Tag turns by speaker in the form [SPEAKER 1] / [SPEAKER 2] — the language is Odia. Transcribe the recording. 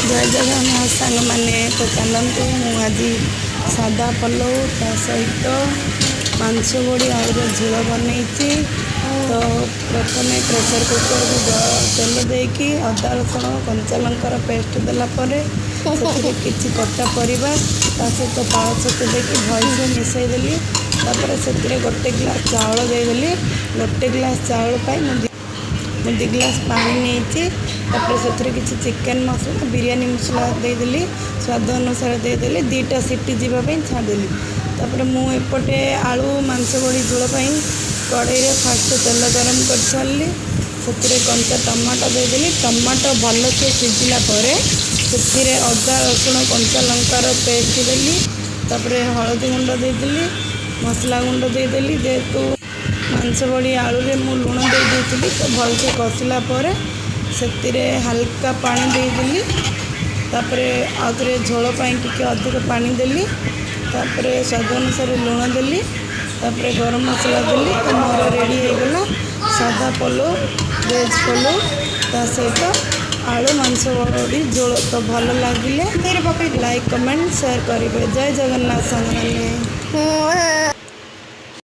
[SPEAKER 1] ଜୟ ଜଗନ୍ନାଥ ସାଙ୍ଗମାନେ। ତ ଚାଲନ୍ତୁ, ମୁଁ ଆଜି ସାଦା ପଲଉ ତା ସହିତ ମାଂସ ବଡ଼ି ଆଳୁର ଝୋଳ ବନେଇଛି। ତ ପ୍ରଥମେ ପ୍ରେସର୍ କୁକର୍କୁ ତେଲ ଦେଇକି ଅଦା, ରସୁଣ, କଞ୍ଚା ଲଙ୍କାର ପେଷ୍ଟ ଦେଲା ପରେ ସେଥିରେ କିଛି କଟା ପରିବା, ତା ସହିତ ପାଳ ଛତୁ ଦେଇକି ଭଲସେ ମିଶାଇ ଦେଲି। ତାପରେ ସେଥିରେ ଗୋଟେ ଗ୍ଲାସ୍ ଚାଉଳ ଦେଇଦେଲି। ଗୋଟେ ଗ୍ଲାସ୍ ଚାଉଳ ପାଇଁ ମୁଁ 2 ଗ୍ଲାସ୍ ପାଣି ନେଇଛି। ତାପରେ ସେଥିରେ କିଛି ଚିକେନ୍ ମସଲା, ବିରିୟାନୀ ମସଲା ଦେଇଦେଲି, ସ୍ୱାଦ ଅନୁସାରେ ଦେଇଦେଲି। 2ଟା ସିଟି ଯିବା ପାଇଁ ଛାଡ଼ିଦେଲି। ତାପରେ ମୁଁ ଏପଟେ ଆଳୁ ମାଂସ ବଡ଼ି ଝୋଳ ପାଇଁ କଡ଼େଇରେ ଫାଷ୍ଟ ତେଲ ଗରମ କରିସାରିଲି। ସେଥିରେ କଞ୍ଚା ଟମାଟୋ ଦେଇଦେଲି। ଟମାଟୋ ଭଲସେ ସିଝିଲା ପରେ ସେଥିରେ ଅଦା, ରସୁଣ, କଞ୍ଚା ଲଙ୍କାର ପେଷ୍ଟ ଦେଲି। ତାପରେ ହଳଦୀ ଗୁଣ୍ଡ ଦେଇଦେଲି, ମସଲା ଗୁଣ୍ଡ ଦେଇଦେଲି। ଯେହେତୁ ମାଂସ ବଡ଼ି ଆଳୁରେ ମୁଁ ଲୁଣ ଦେଇ ଦେଇଥିଲି, ତ ଭଲସେ କଷିଲା ପରେ ସେଥିରେ ହାଲକା ପାଣି ଦେଇଦେଲି। ତାପରେ ଆଉଥରେ ଝୋଳ ପାଇଁ ଟିକେ ଅଧିକ ପାଣି ଦେଲି। ତାପରେ ସ୍ୱାଦ ଅନୁସାରେ ଲୁଣ ଦେଲି। ତାପରେ ଗରମ ମସଲା ଦେଲି। ତ ମୋର ରେଡ଼ି ହେଇଗଲା ସାଦା ପଲଉ, ଭେଜ୍ ପଲଉ, ତା ସହିତ ଆଳୁ ମାଂସ ବଡ଼ି ଝୋଳ। ତ ଭଲ ଲାଗିଲେ ଲାଇକ୍, କମେଣ୍ଟ, ସେୟାର କରିବେ। ଜୟ ଜଗନ୍ନାଥ ସାଙ୍ଗମାନେ।